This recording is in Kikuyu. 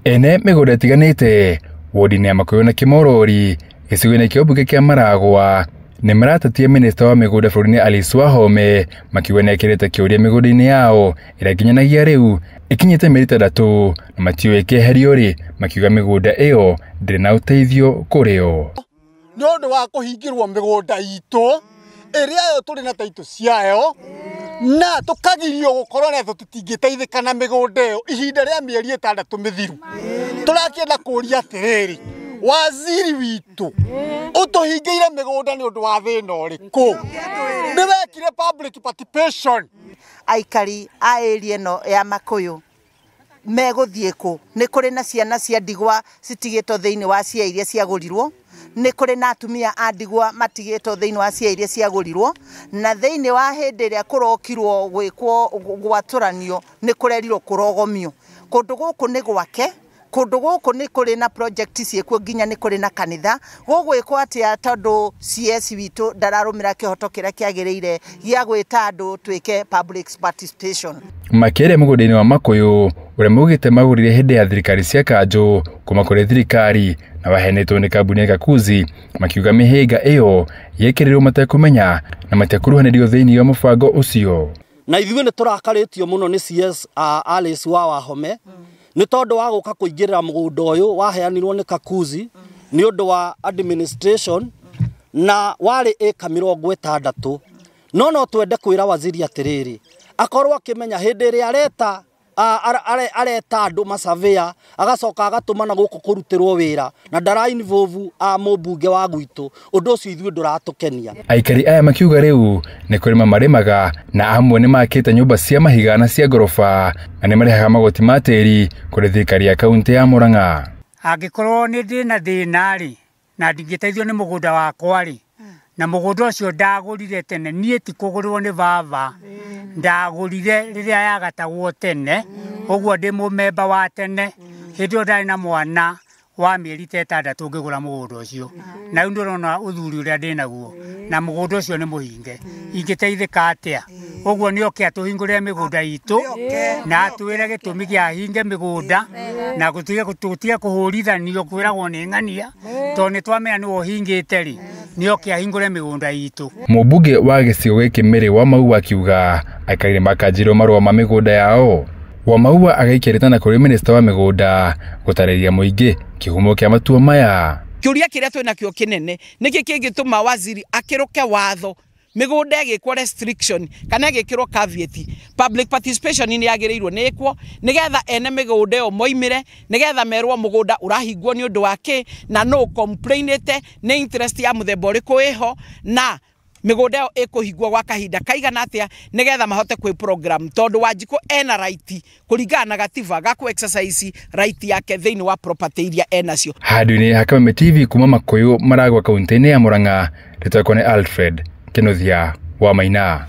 Ene mĩgũnda ĩtiganĩte wodi-inĩ ya Makuyu na Kĩmorori gĩcigo-inĩ kĩa ũmbunge kĩa Maragwa nĩ maratetia minista wa mĩgũnda bũrũri-inĩ Alice Wahome makiuga nĩ ekĩrĩte kĩũria mĩgũnda-inĩ yao ĩrĩa nginyanagia rĩu ĩkinyĩte mĩeri 6 na matiũĩ kĩeherio rĩ, makiuga mĩgũnda ĩyo ndĩrĩ na ũteithio kũrĩ o. Nĩ ũndũ wa kũhingĩrwo mĩgũnda itũ ĩrĩa yo tũrĩ na taitũ ciayo na tũkagirio gũkorwo na tũtingĩteithĩka na mĩgũnda ĩyo ihinda rĩa mĩeri 6 mĩthiru. Tũrakĩenda kũria atĩrĩrĩ, waziri witũ ũtũhingĩire mĩgũnda nĩ ũndũ wa thĩna ũrĩkũ? Nĩ wekire public participation. Aikari a area ĩno ya Makuyu megũthiĩ kũ? Nĩ kũrĩ na ciana cia ndigwa citigĩtwo thĩinĩ wa cia iria ciagũrirwo, nĩ kũrĩ na atumia a ndigwa matigĩtwo thĩinĩ wa cia iria ciagũrirwo, na thĩinĩ wa hĩndĩ ĩrĩa kũrokirwo gwĩkwo gwatũranio nĩ kũrerirwo kũrogomio. Kũndũ gũkũ nĩ gwake, kũndũ gũkũ nĩ kũrĩ na project ciĩkuo, nginya nĩ kũrĩ na kanitha. Gũgwĩkwo atĩa tondũ CS witũ ndararũmĩra kĩhoto kĩrĩa kĩagĩrĩire gĩa gwĩta andũ twĩke public participation. Makĩria mũgũnda-inĩ wa Makuyu ũrĩa maugĩte magũrire hĩndĩ ya thirikari cia kanjũ kuma kũrĩ thirikari na waheanĩtwo nĩ kambuni ya Gakuzi, makiuga mĩhĩnga ĩyo yekĩrĩrwo matekũmenya na matiakuruhanĩrio thĩinĩ wa mũbango ũcio. Na ithuĩ nĩ tũrakarĩtio mũno nĩ CS Alice wa Wahome nĩ tondũ wa gũka kũingĩrĩra mũgũnda ũyũ waheanirwo nĩ Kakuzi nĩ ũndũ wa administration na warĩ ĩka 60. No twende kwĩra waziri atĩrĩrĩ, akorwo akĩmenya hĩndĩ ĩrĩa areta areta andũ masavea agacoka agatũmana gũkũ kũrutĩrwo wĩra na ndara involve a mũmbunge wa gwitũ, ũndũ ũcio ithuĩ ndũratũkenia. Aikari aya makiuga rĩu nĩ kũrĩma marĩmaga na amwe nĩ makĩte nyũmba cia mahiga na cia ngoroba na nĩ marĩhaga magoti ma tĩri kũrĩ thirikari ya kaunti ya Murang'a. Angĩkorwo nĩ ndĩna thĩna rĩ na ndingĩteithio nĩ mũgũnda wakwa rĩ, na mũgũnda ũcio ndagũrire tene, niĩ ti kũgũrwo nĩ baba, ndagũrire rĩrĩa yagatagwo tene, ũguo ndĩ mũmemba wa tene, hĩndĩ ĩyo ndarĩ na mwana wa mĩeri ta 6 ngĩgũra mũgũnda ũcio, na rĩu ndĩrona ũthuri ũrĩa ndĩnaguo na mũgũnda ũcio nĩ mũhinge, ingĩteithĩka atĩa? Ũguo nĩ oke atũhingũrĩre mĩgũnda itũ na atwĩre gĩtũmi kĩa hinge mĩgũnda na gũtige kũhũrithanio kwĩragwo nĩ ng'ania tondũ nĩ twamenya nĩwe ũhingĩte rĩ, nĩ oke ahingũre mĩgũnda itũ. Mũmbunge wa gĩcigo gĩkĩ Mary Wamaua akiuga aikari nĩmakanjĩrwo marũa ma mĩgũnda yao. Wamaua agaikia rĩtana kũrĩ minista wa mĩgũnda gũtarĩria mũingĩ kĩhumo kĩa matua maya. Kĩũria kĩrĩa twĩnakĩo kĩnene nĩkĩ kĩngĩtũma waziri akĩrũke watho mĩgũnda ĩgĩkwo restriction kana ĩgĩkĩrwo caveat, public participation nĩ yagĩrĩirwo nĩ ĩkwo nĩgetha ene mĩgũnda ĩyo moimĩre, nĩgetha merwo mũgũnda ũrahingwo nĩ ũndũ wa kĩ na no complainĩte nĩ interest ya mũthemba ũrĩkũ ĩho na mĩgũnda ĩyo ĩkũhingwo gwa kahinda kaigana atĩa nĩgetha mahote kwĩ program, tondũ Wanjikũ ena right kũringana na gatiba ga kũ exercise right yake thĩinĩ wa property iria enacio. Handũ-inĩ ha Kameme TV kuma Makuyu Maragwa kaunti-inĩ ya Murang'a, rĩtwa rĩakwa nĩ Alfred Kĩnuthia wa Maina.